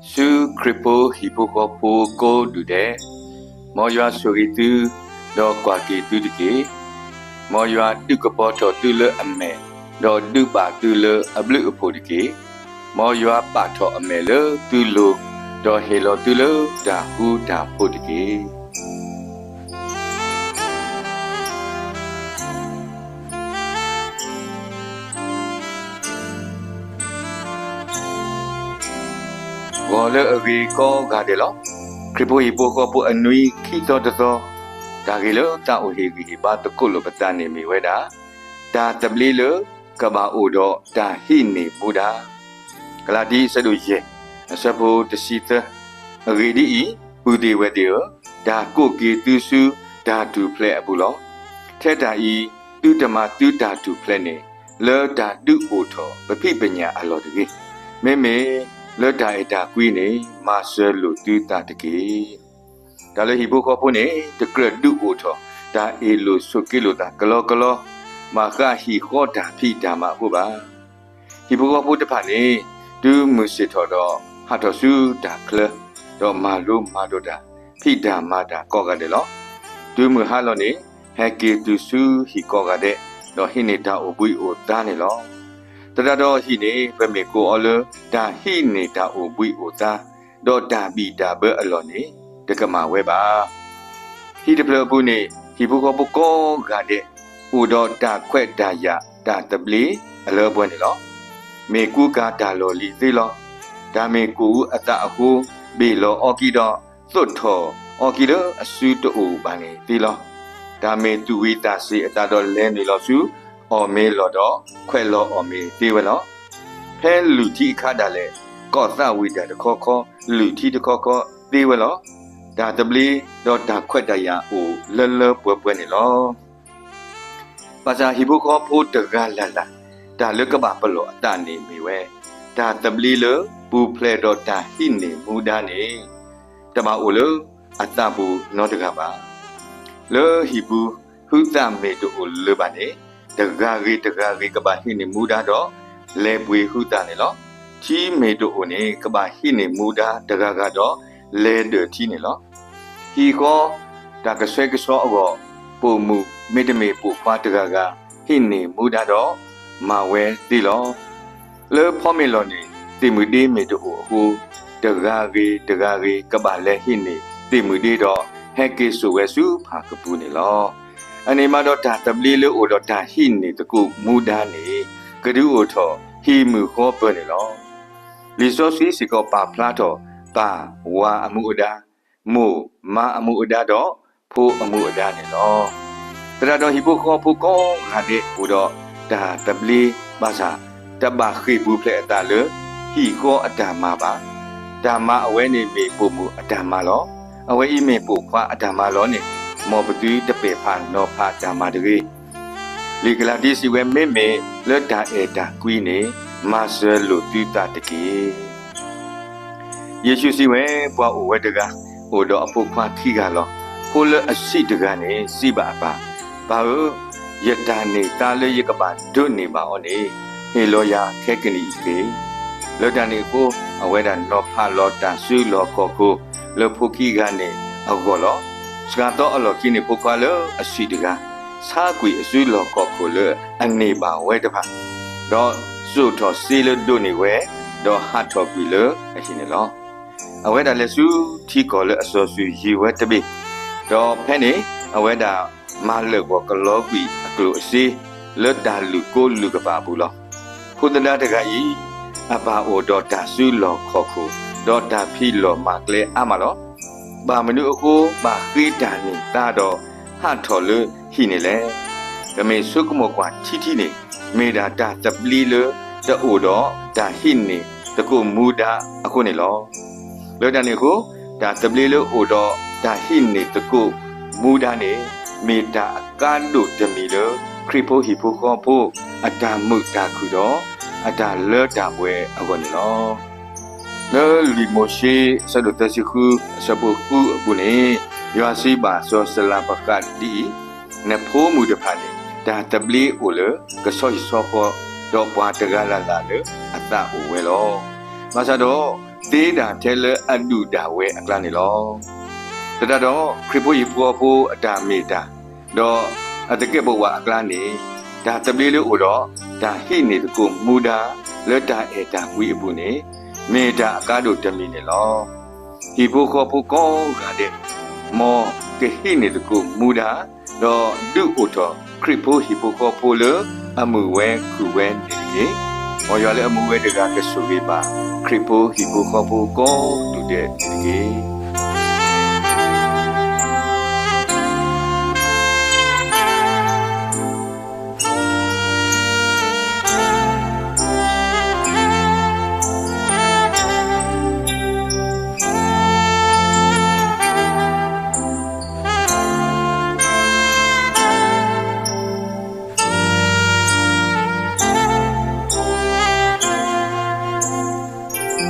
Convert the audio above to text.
ဆူခရံာ်ဖိဟံၣ်ဖိဃီဖိကိးဒူၣ်ဒဲး, မ်ယွၤဆိၣ်ဂ့ၤသု, ဒီးကွၢ်က့ၤသုတက့ၢ်. မ်ယွၤဒုးကပီၤထီၣ်သုလၢအမဲာ်, ဒီးဒုးဘၣ်သုလၢအဘျုးအဖှိၣ်တက့ၢ်. မ်ယွၤပာ်ထီၣ်အမဲာ်လၢသုလိၤ, ဒီးဟ့ၣ်လီၤသုလၢတၢ်ဃူတၢ်ဖိးတက့ၢ်. ဂီၤလၢအဂ့ၤကိးဂၤဒဲးလီၤ. ခရံာ်ဖိဟံၣ်ဖိဃီဖိအနွံခံသီတသီ, တၢ်ဂ့ၢ်လၢသးအိၣ်ဟ့ၣ်ဂံၢ်ဟ့ၣ်ဘါသကိးလိာ်ပသးန့ၣ်မ့ၢ်ဝဲဒၣ်, တၢ်သဘျ့လၢကဘၣ်အိၣ်ဒီးတၢ်ဟံးန့ၢ်မူဒါ ကလၤတံ အဆၢဒိၣ်ယဲၢ်, အဆၢဖိတဆံသၢ. အဂ့ၢ်ဒ်အံၤ, ပုၢ်သ့ၣ်ဝဲၢ်သ့ၣ်ဧၢ, တၢ်ကိးက့ၤသုဆူတၢ်ထူၣ်ဖျဲးအပူၤလီၤ. ထဲတၢ်အံၤ, သုတမၤသုတၢ်ထူၣ်ဖျဲးန့ၣ် လၢတၢ်ဒုးအိၣ်ထီၣ်ပဖံးပညၣ်အလီၢ်တဂ့ၤ, မ့မ့ၢ်လၢတၢ်အဲၣ်တၢ်ကွံန့ၣ် မၤစၢၤလိာ်သုသးတက့ၢ်. တၢ်လၢဟံၣ်ဖိဃီဖိန့ၣ် တကြၢးဒုးအိၣ်ထီၣ် တၢ်အ့ၣ်လိာ်ဆိးက့လိာ်သးကလီကလီ, ဘၣ်ဃးဟံၣ်ဃီတၢ်ဖံးတၢ်မၤအဃိဘၣ်. ဟံၣ်ဖိဃီဖိတဖၣ်န့ၣ် တုၤမုၢ်ဆ့ၣ်ထီၣ်ဒီး ဟးထီၣ်ဆူတၢ်ချၢ, ဒီးမၤလိမၤဒိးတၢ်, ဖံးတၢ်မၤတၢ်ကိးဂၤဒဲးလီၤ. တုၤမုၢ်ဟါလီၤန့ၣ် ဟဲက့ၤတုၤဆူဟံၣ်ကိးဂၤဒဲး, ဒီးဟံးန့ၢ်တၢ်အိၣ်ဘှံးအိၣ်သါန့ၣ်လီၤ. သတးဒီးဟံၣ်န့ၣ် ပမ့ၢ်ကိးအီၤလၢ တၢ်ဟံးန့ၢ်တၢ်အိၣ်ဘှံးအိၣ်သါ, ဒီးတၢ်ဘံၣ်တၢ်ဘၢအလီၢ်န့ၣ် တကမၣ်ဝဲဘၣ်. ဟံၣ်တဖျၢၣ်အပူၤန့ၣ် ဟံၣ်ဖိဃီဖိကိးဂၤဒဲး အိၣ်ဒီးတၢ်ခွဲးတၢ်ယာ်တၢ်သဘျ့အလၢအပှဲၤန့ၣ်လီၤ. မ့ၢ်ကူကၤတၢ်လီၢ်လံၤသ့လီၤ. တၢ်မ့ၢ်ကိၣ်အူအသးအဃိ ဘ့ၣ်လီၤအီကံဒီး သိးထီၣ်အီကံလၢအစုတအိၣ်ဘၣ်န့ၣ်သ့လီၤ. တၢ်မ့ၢ်သူၣ်ဝံၤသးစ့ၤအသးဒီးလဲၤနုာ်လီၤဆူ အီၣ်မ့ၤလီၢ်ဒီး ခွဲးလီၤအီၣ်မ့ၤသ့ဝဲလီၤ. ဖဲလုၢ်ထံအခါဒၣ်လဲာ် ကီၢ်သးဝံၣ်တၢ်တခီခီ လုၢ်ထံတခီခီသ့ဝဲလီၤ. တၢ်သဘျ့ဒီးတၢ်ခွဲးတၢ်ယာ်အိၣ်လၢလၢပှဲၤပှဲၤန့ၣ်လီၤ. ဘၣ်ဆၣ်ဟံၣ်ဖိဃီဖိတဂၤလၢ်လၢ် တၢ်လၢကဘၣ်ပလီၢ်အသးန့ၣ်မ့ၢ်ဝဲ တၢ်သဘျ့လၢပူၤဖျဲးဒီးတၢ်ဟံးန့ၢ်မူဒါန့ၣ် တဘၣ်အိၣ်လၢအသးပူၤနီတဂၤဘၣ်. လၢဟံၣ်ပူၤ ဟုသးမ့ၢ်တအိၣ်လၢၤဘၣ်န့ၣ် တဂၤဂ့ၤတဂၤဂ့ၤကဘၣ်ဟံးန့ၢ်မူဒါဒီး လဲၤပှ့ၤဟုသးန့ၣ်လီၤ. ထံမ့ၢ်တအိၣ်န့ၣ် ကဘၣ်ဟံးန့ၢ်မူဒါတဂၤဂၤဒီး လဲၤဒၢၣ်ထံန့ၣ်လီၤ. ဟံၣ်ဃီ တၢ်ကဆှဲကဆှီအဂီၢ် ပိာ်မုၣ်မ့တမ့ၢ်ပိာ်ခွါတဂၤဂၤ ဟံးန့ၢ်မူဒါဒီး မၤဝဲသ့လီၤ. လၢဖီမ့ၤလီၢ်န့ၣ် သ့ၣ်မုၣ်ဒ့မ့ၢ်တအိၣ်အဃိ တဂၤဂ့ၤတဂၤဂ့ၤ ကဘၣ်လဲၤဟံးန့ၢ်သ့ၣ်မုၣ်ဒ့ဒီး ဟဲက့ၤစိာ်ဝဲဆူဖၣ်ကပူၤန့ၣ်လီၤ. အန့ၣ်မးဒီးတၢ်သဘျ့လၢအိၣ်ဒီးတၢ်ဟံးန့ၢ်သကိးမူဒါန့ၣ် ကဒုးအိၣ်ထီၣ်ဟံၣ်မုၢ်ဃီပၢၤန့ၣ်လီၤ. လံာ်စီဆှံစ့ၢ်ကီးပာ်ဖျါထီၣ် ပၢ်ဝၤအမူအဒါ, မိၢ်မါအမူအဒါဒီး ဖိအမူအဒါန့ၣ်လီၤ. သတးဒီးဟံၣ်ဖိဃီဖိကိးဂၤဒဲးအိၣ်ဒီးတၢ်သဘျ့ဘၣ်ဆၣ် တဘၣ်ဃ့ၢ်ပူၤဖျဲးအသးလၢ ဟံၣ်ဃီအတၢ်မၤဘၣ်. တၢ်မၤအဝဲန့ၣ်မ့ၢ်ပိာ်မုၣ်အတၢ်မၤလီၤ. အဝဲအံၤမ့ၢ်ပိာ်ခွါအတၢ်မၤလီၤန့ၣ် မ်ပသုတပဲာ်ဖးနီၤဖးတၢ်မၤတဂ့ၤ. လံာ်ကလၤတံစံးဝဲ မ့မ့ၢ်လၢတၢ်အဲၣ်တၢ်ကွံန့ၣ် မၤစၢၤလိာ်သုသးတက့ၢ်. ယ့ၣ်ၡူးစံးဝဲ ပှၤအိၣ်ဝဲတဂၤ အိၣ်ဒီးအဖိခွါခံဂၤလီၤ. ဖိလၢအဆံးတဂၤန့ၣ် စံးဘၣ်အပၢ်, ပၢ်ဧၢ, ယတၢ်န့ၢ်သါလၢယကဘၣ်ဒိးန့ၢ်ဘၣ်အီၤန့ၣ် ဟ့ၣ်လီၤယၤခဲကနံၣ်အံၤတက့ၢ်. လၢတၢ်န့ၣ်အဃိ အဝဲဒၣ်နီၤဖးလီၤတၢ်စုလီၢ်ခီၣ်ခိၣ် လၢဖိခံဂၤန့ၣ်အဂီၢ်လီၤ. စှၤသီအလီၢ်ခံန့ၣ် ဖိခွါလၢအဆံးတဂၤ ဆါကွံာ်အစုလီၢ်ခီၣ်ခိၣ်လၢအန့ၢ်ဘၣ်ဝဲတဖၣ်, ဒီးစိာ်ထီၣ်စ့လၢဒိးန့ၢ်ဝဲ, ဒီးဟးထီၣ်ကွံာ်လၢအဟံၣ်န့ၣ်လီၤ. အဝဲဒၣ်လဲၤဆူထံကီၢ်လၢအစီၤစုၤယံၤဝဲတဘ့ၣ်, ဒီးဖဲန့ၣ် အဝဲဒၣ်မၤလၢာ်ဂီၤကလီကွံာ်အကျိၣ်အစ့ လၢတၢ်လုၢ်ကိလုၢ်ကပာ်အပူၤလီၤ. ဖိသဒါတဂၤအံၤ အပၢ်အိၣ်ဒီးတၢ်စုလီၢ်ခီၣ်ခိၣ် ဒီးတၢ်ဖံးလီၢ်မၤကျဲအါမးလီၤ. ဘၣ်မနုၤအဃိ ဘၣ်ဃ့တၢ်န့ၢ်သါဒီး ဟးထီၣ်လၢဟံၣ်န့ၣ်လဲၣ်. ပမ့ၢ်ဆိကမိၣ်ကွၢ်ထံထံန့ၣ် မ့ၢ်ဒၣ်တၢ်သဘျ့လၢတအိၣ်ဒီးတၢ်ဟံးန့ၢ်သကိးမူဒါအဃိန့ၣ်လီၤ. လၢတၢ်န့ၣ်အဃိ တၢ်သဘျ့လၢအိၣ်ဒီးတၢ်ဟံးန့ၢ်သကိးမူဒါန့ၣ် မ့ၢ်တၢ်အကါဒိၣ်တမံၤလၢ ခရံာ်ဖိဟံၣ်ဖိဃီဖိ အတၢ်မုာ်တၢ်ခုၣ်ဒီး အတၢ်လၢတၢ်ပှဲၤအဂီၢ်န့ၣ်လီၤ. လၢလံာ်မိၤၡ့ အဆၢဒိၣ်သၢဆံဃု အဆၢဖိဃုအပူၤန့ၣ် ယွၤစံးဘၣ်စီၤစလၤပဃးဒ်အံၤ, နဖိမုၣ်တဖၣ်န့ၣ် တၢ်သဘျ့အိၣ်လၢကဆီဟံၣ်ဆီဃီ, ဒီးပှၤတဂၤလၢ်လၢ်လၢအသးအိၣ်ဝဲလီၤ. ဘၣ်ဆၣ်ဒီး သ့ဒၣ်ထဲလၢအဒုၣ်ဒၣ်ဝဲအကျါန့ၣ်လီၤ. သတးဒီး ခရံာ်ဖိဟံၣ်ဖိဃီဖိအတၢ်မ့ၢ်တၢ်, ဒီးအသကဲးပဝးအကျါန့ၣ်, တၢ်သဘျ့လၢအိၣ်ဒီး တၢ်ဟံးန့ၢ်သကိးမူဒါ လၢတၢ်အဲၣ်တၢ်ကွံအပူၤန့ၣ်, မ့ၢ်တၢ်အကါဒိၣ်တမံၤန့ၣ်လီၤ. ဟံၣ်ဖိဃီဖိကိးဂၤဒဲး, မ်ကဟံးန့ၢ်သကိးမူဒါ, ဒီးဒုးအိၣ်ထီၣ်ခရံာ်ဖိဟံၣ်ဖိဃီဖိလၢအမုာ်ဝဲခုၣ်ဝဲန့ၣ်တက့ၢ်. မ်ယွၤလၢအမူဝဲတဂၤကဆိၣ်ဂ့ၤဘၣ် ခရံာ်ဖိဟံၣ်ဖိဃီဖိကိးဂၤဒဲးန့ၣ်တက့ၢ်.